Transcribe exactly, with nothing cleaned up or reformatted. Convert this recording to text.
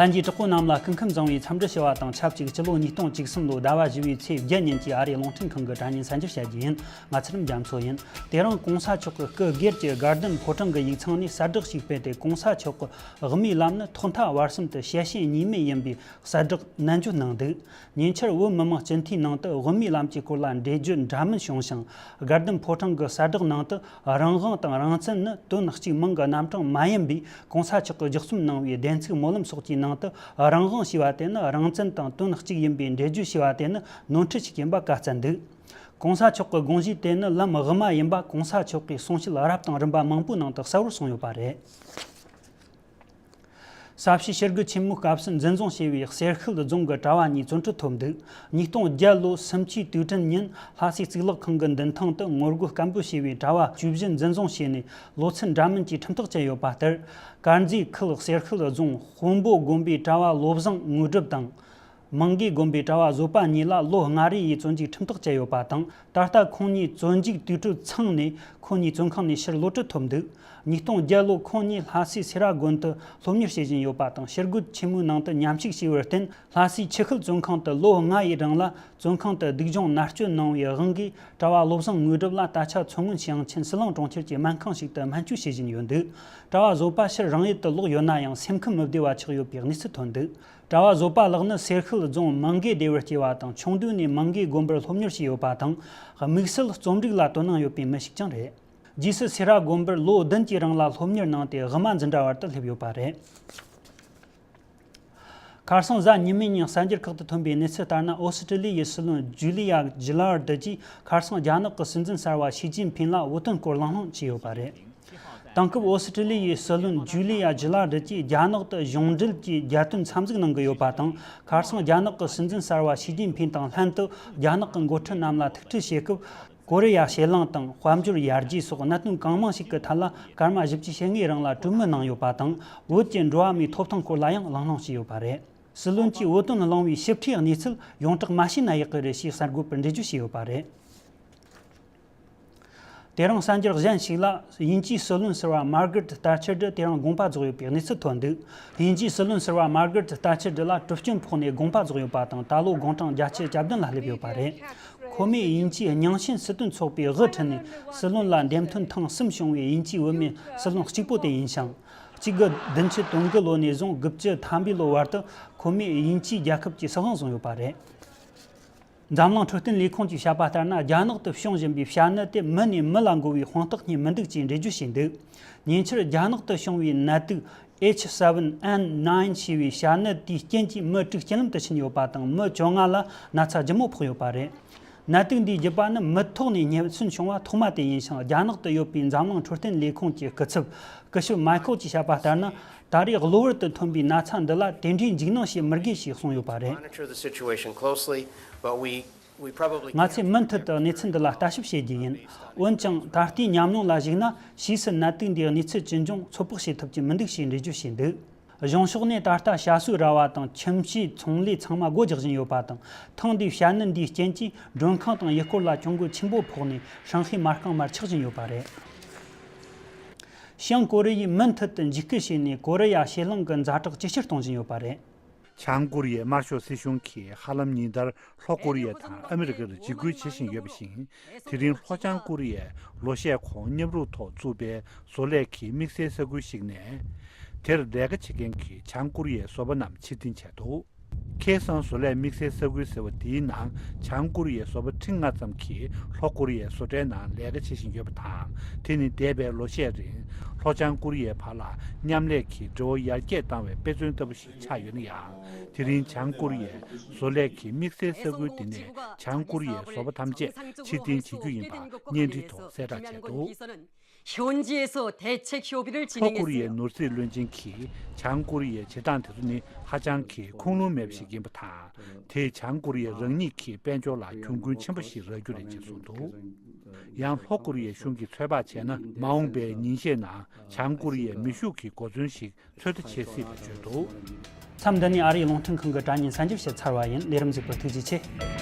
ལྷན་རྒྱས་དྲག་པོ་རྣམས་ལ་སྐུ་ཁམས་བཟང་བའི་འཚམས་འདྲི་ཞུ་བ་དང་ཆབས་ཅིག་སྤྱི་ལོ་ཉིས་སྟོང་བཅུ་གསུམ་ལོའི་ཟླ་བ་བཞི་བའི་ཚེས་བརྒྱད་ཉིན་གྱི་ཨ་རིའི་རླུང་འཕྲིན་ཁང་གི་དྲ་བརྙན་གསར་འགྱུར་བཤད་རྒྱུ་ཡིན། ང་ཚེ་རིང་རྒྱ་མཚོ་ཡིན། དེ་རིང་གོང་ས་མཆོག་གི་སྐུ་སྒེར་གྱི་དགའ་ལྡན་ཕོ་བྲང་གི་ཡིག་ཚང་ནས་གསལ་བསྒྲགས་ཤིག་སྤེལ་ཏེ། གོང་ས་མཆོག་གི་དབུ་མའི་ལམ་ནི་ཐོག་མཐའ་བར་གསུམ་དུ་ཞལ་ཕྱེ་གཉིས་མེད་ཡིན་པའི་གསལ་བསྒྲགས་ནན་བརྗོད་གནང་འདུག་ཉེ་ཆར་བོད་མི་མང་སྤྱི་འཐུས་ནང་དུ་དབུ་མའི་ལམ་གྱི་སྐོར་ལ་འགྲེལ་བརྗོད་འདྲ་མིན་བྱུང་ཞིང་། དགའ་ལྡན་ཕོ་བྲང་གི་གསལ་བསྒྲགས་ནང་དུ་རང་དབང་དང་རང་བཙན་ནི་དོན་གཅིག་མིང་གི་རྣམ་གྲངས་མ་ཡིན་པས། གོང་ས་མཆོག་གིས་ལྗགས་རྩོམ་གནང་བའི་བདེན་ཚིག་སྨོན་ལམ་སོགས་ཀྱི་ནང་དུ་རང་དབང་ཞེས་པ་དེ་ནི་རང་བཙན་དང་དོན་གཅིག་ཡིན་པའི་འགྲེལ་བརྗོད་བྱས་པ་དེ་ནི་ནོར་འཁྲུལ་ཞིག་ཡིན་པ་བཀའ་སྩལ་འདུག་གོང་ས་མཆོག་གི་དགོངས་གཞི་དེ་ནི་ལམ་དབུ་མ་ཡིན་པ། གོང་ས་མཆོག་གིས་གསུང་བཤད་རབ་དང་རིམ་པ་མང་པོའི་ནང་དུ་གསལ་བོར་གསུངས་ཡོད་པ་རེད། ས་གཤིས་ཕྱིར་འགུལ་ཆེན་མོའི་སྐབས་སུ་འཛིན་བཟུང་བྱས་པའི་གསེར་ཤུལ་རྫོང་གི་གྲྭ་བ་གཉིས་བཙོན་ཁྲིད་ཐོབ་འདུག་ཉིས་སྟོང་བརྒྱད་ལོའི་སུམ་ཆའི་དུས་དྲན་ཉིན། ལྷ་སའི་གཙུག་ལག་ཁང་གི་མདུན་ཐང་དུ་ངོ་རྒོལ་སྐད་འབོད་བྱས་པའི་གྲྭ་བ་བཅུ་བཞི་འཛིན་བཟུང་བྱས་ནས། ལོ་ཚད་འདྲ་མིན་གྱི་ཁྲིམས་ཐག་བཅད་ཡོད་པ་ལྟར། དཀར་མཛེས་ཁུལ་གསེར་ཤུལ་རྫོང་དཔོན་པོ་དགོན་པའི་གྲྭ་བ་བློ་བཟང་དངོས་གྲུབ་དང་། མང་གེ་དགོན་པའི་གྲྭ་བ་བཟོད་པ་གཉིས་ལ་ལོ་ལྔ་རེ་ཡི་བཙོན་འཇུག་ཁྲིམས་ཐག་བཅད་ཡོད་པ་དང་། ད་ལྟ་ཁོང་གཉིས་བཙོན་འཇུག་དུས་གྲོས་ཚང་ནས། ཁོང་གཉིས་བཙོན་ཁང་ནས་ཕྱིར་གློད་གྲོལ་ཐོབ་འདུག་ཉིས་སྟོང་བརྒྱད་ལོ་ཁོང་གཉིས་ལྷ་སའི་སེ་ར་དགོན་དུ་སློབ་གཉེར་བྱེད་བཞིན་ཡོད་པ་དང་། ཕྱིར་རྒོལ་ཆེན་མོའི་ནང་དུ་མཉམ་ཞུགས་བྱས་པར་བརྟེན། ལྷ་སའི་ཆུ་ཤུལ་བཙོན་ཁང་དུ་ལོ་ལྔ་ཡི་རིང་ལ་བཙོན་ཁང་དུ་སྡུག་སྦྱོང་མནར་གཅོད་གནང་བའི་དབང་གིས། གྲྭ་བ་བློ་བཟང་དངོས་གྲུབ་ལ་ད་ཆ་མཚོ་སྔོན་ཞིང་ཆེན་ཟི་ལིང་གྲོང་ཁྱེར་གྱི་སྨན་ཁང་ཞིག་ཏུ་སྨན་བཅོས་བྱེད་བཞིན་ཡོད་འདུག་གྲྭ་བ་བཟོད་པ་ཕྱིར་རང་ཡུལ་དུ་ལོག་ཡོད་ན་ཡང་། སེམས་ཁམས་མི་བདེ་བ་ཆགས་ཡོད་པའི་གནས་ཚུལ་ཐོན་འདུག་གྲྭ་བ་བཟོད་པ་ལགས་ནི་གསེར་ཤུལ་རྫོང་མང་གེ་སྡེ་བར་སྐྱེས་པ་དང་། ཆུང་དུས་ནས་མང་གེ་དགོན་པར་སློབ་གཉེར་བྱས་ཡོད་པ་དང་། དམིགས་བསལ་རྩོམ་རིག་ལ་དོ་སྣང་ཡོད་པའི་མི་ཞིག་ཀྱང་རེད། རྗེས་སུ་སེ་ར་དགོན་པར་ལོ་བདུན་གྱི་རིང་ལ་སློབ་གཉེར་གནང་སྟེ། དབུ་མ་འཛིན་གྲྭ་བར་དུ་སླེབས་ཡོད་པ་རེད། ཁ་སང་གཟའ་ཉི་མའི་ཉིན་གསར་འགྱུར་ཁག་ཏུ་ཐོན་པའི་གནས་ཚུལ་ལྟར་ན། ཨོ་སི་ཀྲི་ལི་ཡའི་སྲིད་བློན་ཇུ་ལི་ཡ་ཇི་ལར་ཌི་གྱིས་ཁ་སང་རྒྱ་ནག་གི་སྲིད་འཛིན་གསར་པ་ཞི་ཅིན་ཕིན་ལ་བོད་དོན་སྐོར་གླེང་སློང་བྱས་ཡོད་པ་རེད། དེང་སྐབས་ཨོ་སི་ཀྲི་ལི་ཡའི་སྲིད་བློན་ཇུ་ལི་ཡ་ཇི་ལར་ཌི་གྱིས་རྒྱ་ནག་ཏུ་གཞུང་འབྲེལ་གྱི་རྒྱལ་དོན་འཚམས་གཟིགས་གནང་གི་ཡོད་པ་དང་། ཁ་སང་རྒྱ་ནག་གི་སྲིད་འཛིན་གསར་པ་ཞི་ཅིན་ཕིན་དང་ལྷན་དུ་རྒྱ་ནག་གི་འགོ་ཁྲིད་རྣམས་ལ་ཐུག་འཕྲད་བྱེད་སྐབས། ཀོ་རི་ཡ་ཕྱེད་གླིང་དང་དཔལ་འབྱོར་ཡར་རྒྱས་སོགས་གནད་དོན་གང་མང་ཞིག་གི་ཐད་ལ་སྐར་མ་བཞི་བཅུ་ཞེ་ལྔའི་རིང་ལ་གྲོས་མོལ་གནང་ཡོད་པ་དང་། བོད་ཀྱི་འགྲོ་བ་མིའི་ཐོབ་ཐང་སྐོར་ལ་ཡང་གླེང་སློང་བྱས་ཡོད་པ་རེད། སྲིད་བློན་གྱིས་བོད་དོན་གླེང་བའི་ཞིབ་ཕྲའི་གནས་ཚུལ་ཡོངས་གྲགས་མ་བྱས་ན་ཡག་གི་རེད་ཞེས་གསར་འགོད་པར་འགྲེལ་བརྗོད་བྱས་ཡོད་པ་རེད། དེ་རིང་གསར་འགྱུར་གཞན་ཞིག་ལ། དབྱིན་ཇིའི་སྲིད་བློན་ཟུར་པ་མར་གྷི་རེད་ཐ་ཆར་གྱིས་དེ་རིང་དགོངས་པ་རྫོགས་ཡོད་པའི་གནས་ཚུལ་ཐོན་འདུག་དབྱིན་ཇིའི་སྲིད་བློན་ཟུར་པ་མར་གྷི་རེད་ཐ་ཆར་གྱིས་ལ་གྲིབ་སྐྱོན་ཕོག་ནས་དགོངས་པ་རྫོགས་ཡོད་པ་དང་། ད་ལོ་དགུང་གྲངས་བརྒྱད་ཅུ་གྱ་བདུན་ལ་སླེབས་ཡོད་པ་རེད། ཁོ་མོས་དབྱིན་ཇིའི་རྙིང་ཞེན་སྲིད་དོན་ཚོགས་པའི་དབུ་ཁྲིད་ནས། སྲིད་བློན་ལ་འདེམས་ཐོན་ཐེངས་གསུམ་བྱུང་བའི་དབྱིན་ཇིའི་བུད་མེད་སྲིད་བློན་གཅིག་པོ་དེ་ཡིན་ཞིང་། གཅིག་དགུ་བདུན་ཅུ་དོན་དགུ་ལོ་ནས་བཟུང་དགུ་བཅུ་ཐམ་པའི་ལོ་བར་དུ་ཁོ་མོས་དབྱིན་ཇིའི་རྒྱལ་ཁབ་ཀྱི་སྲིད་དབང་བཟུང་ཡོད་པ་རེད། འཛམ་གླིང་འཕྲོད་བསྟེན་ལས་ཁུངས་ཀྱིས་བཤད་པ་ལྟར་ན། རྒྱ་ནག་ཏུ་བྱུང་བཞིན་པའི་བྱ་ནད་དེ་མི་ནས་མི་ལ་འགོ་བའི་དཔང་རྟགས་རྙེད་མི་འདུག་ཅེས་འགྲེལ་བརྗོད་བྱས་འདུག་ཉེ་ཆར་རྒྱ་ནག་ཏུ་བྱུང་བའི་ནད་དུག H seven N nine ཞེས་པའི་བྱ་ནད་དེའི་རྐྱེན་གྱིས་མི་དྲུག་རྐྱེན་ལམ་དུ་ཕྱིན་ཡོད་པ་དང་། མི་བཅོ་ལྔ་ལ་ན་ཚ་ལྗིད་མོ་ཕོག་ཡོད་པ་རེད། ནད་དུག་འདིའི་རྒྱུད་པ་ནི་མི་ཐོག་ནས་རྙེད་སོན་བྱུང་བ་ཐོག་མ་དེ་ཡིན་ཞིང་། རྒྱ་ནག་ཏུ་ཡོད་པའི་འཛམ་གླིང་འཕྲོད་བསྟེན་ལས་ཁུངས་ཀྱི་སྐུ་ཚབ་སྐུ་ཞབས་མའི་ཁལ་གྱིས་བཤད་པ་ལྟར་ན། ད་རེས་གློ་བུར་དུ་ཐོན་པའི་ན་ཚ་འདི་ལ་དེ་འདྲའི་འཇིགས་སྣང་བྱེད་མི་དགོས་ཞེས་གསུངས་ཡོད་པ་རེད། Monitor the situation closely, but we, we probably ང་ཚོས་མུ་མཐུད་དུ་གནས་ཚུལ་འདི་ལ་ལྟ་ཞིབ་བྱེད་རྒྱུ་ཡིན། འོན་ཀྱང་། ད་ལྟའི་ཉམས་མྱོང་ལ་གཞིགས་ན། ཕྱིས་སུ་ནད་དུག་འདིའི་གནས་ཚུལ་ཇི་འབྱུང་ཚོད་དཔག་བྱེད་ཐུབ་ཀྱི་མི་འདུག་ཞེས་འགྲེལ་བརྗོད་བྱས་འདུག་གཞུང་ཕྱོགས་ནས་ད་ལྟ་བྱ་སོའི་ར་བ་དང་ཁྱིམ་གཞིས་ཚོང་ལས་ཚང་མ་སྒོ་རྒྱག་བཞིན་ཡོད་པ་དང་། ཐེངས་འདིའི་བྱ་ནད་འདིའི་རྐྱེན་གྱིས་མགྲོན་ཁང་དང་ཡུལ་སྐོར་ལ་གྱོང་གུན་ཆེན་པོ་ཕོག་ནས་ཧྲང་ཧའེ་མ་རྐང་མར་ཆག་བཞིན་ཡོད་པ་རེད། བྱང་ཀོ་རི་ཡས་མུ་མཐུད་དུ་འཇིགས་སྐུལ་བྱས་ནས། ཀོ་རི་ཡ་ཕྱེད་གླིང་གི་ཛ་དྲག་ཇེ་ཆེར་གཏོང་བཞིན་ཡོད་པ་རེད། བྱང་ཀོ་རི་ཡའི་དམར་ཤོག་སྲིད་གཞུང་གིས་ཧ་ལམ་ཉིན་ལྟར་ལྷོ་ཀོ་རི་ཡ་དང་ཨ་མི་རི་ཀར་འཇིགས་སྐུལ་བྱེད་བཞིན་ཡོད་པ་བཞིན། དེ་རིང་ལྷོ་བྱང་ཀོ་རི་ཡས་ལོ་ཤས་གོང་མཉམ་རུབ་ཐོག་བཙུགས་པའི་བཟོ་ལས་ཀྱི་དམིགས་བསལ་ས་ཁུལ་ཞིག་ནས། དེར་ལས་ཀ་བྱེད་མཁན་གྱི་བྱང་ཀོ་རི་ཡའི་བཟོ་པ་རྣམས་ཕྱིར་འཐེན་བྱས་འདུག་ཁེ་སང་བཟོ་ལས་དམིགས་བསལ་ས་ཁུལ་ཟེར་བ་དེའི་ནང་། བྱང་ཀོ་རི་ཡའི་བཟོ་པ་ཁྲི་ལྔ་ཙམ་གྱིས་ལྷོ་ཀོ་རི་ཡའི་བཟོ་གྲྭའི་ནང་ལས་ཀ་བྱེད་བཞིན་ཡོད་པ་དང་། དེ་ནི་འདས་པའི་ལོ་ཤས་རིང་ལྷོ་བྱང་ཀོ་རི་ཡའི་བར་ལ་མཉམ་ལས་ཀྱི་འབྲེལ་བ་ཡར་རྒྱས་བཏང་བའི་དཔེ་མཚོན་ལྟ་བུ་ཞིག་ཆགས་ཡོད་ན་ཡང་། དེ་རིང་བྱང་ཀོ་རི་ཡའི་བཟོ་ལས་ཀྱི་དམིགས་བསལ་ས་ཁུལ་འདི་ནས་བྱང་ཀོ་རི་ཡའི་བཟོ་པ་ཐམས་ཅད་ཕྱིར་འཐེན་བྱེད་རྒྱུ་ཡིན་པ་བརྙན་འཕྲིན་ཐོག་གསལ་བསྒྲགས་བྱས་འདུག་ལྷོ་ཀོ་རི་ཡའི་ནོར་སྲིད་བློན་ཆེན་གྱིས་བྱང་ཀོ་རི་ཡའི་བྱེད་སྟངས་དེ་ཚོ་ནི་ཧ་ཅང་གི་ཁུངས་ལུང་མེད་པ་ཞིག་ཡིན་པ་དང་། དེས་བྱང་ཀོ་རི་ཡ་རང་ཉིད་ཀྱི་དཔལ་འབྱོར་ལ་གྱོང་གུན་ཆེན་པོ་ཞིག་རག་རྒྱུ་རེད་ཅེས་གསུངས་འདུག་ཡང་ལྷོ་ཀོ་རི་ཡའི་གཞུང་གིས་ཚོད་དཔག་བྱས་ན། མ་འོངས་པའི་ཉིན་ཤས་ནང་བྱང་ཀོ་རི་ཡའི་མེ་ཤུགས་ཀྱི་གོ་མཚོན་ཞིག་ཚོད་ལྟ་བྱེད་སྲིད་པ་བརྗོད་འདུག་མཚམས་འདི་ནས་ཨ་རིའི་རླུང་འཕྲིན་ཁང་གི་དྲ་བརྙན་གསར་འགྱུར་བཤད་ཚར་བ་ཡིན། ལས་རིམ་གཟིགས་པར་ཐུགས་རྗེ་ཆེ།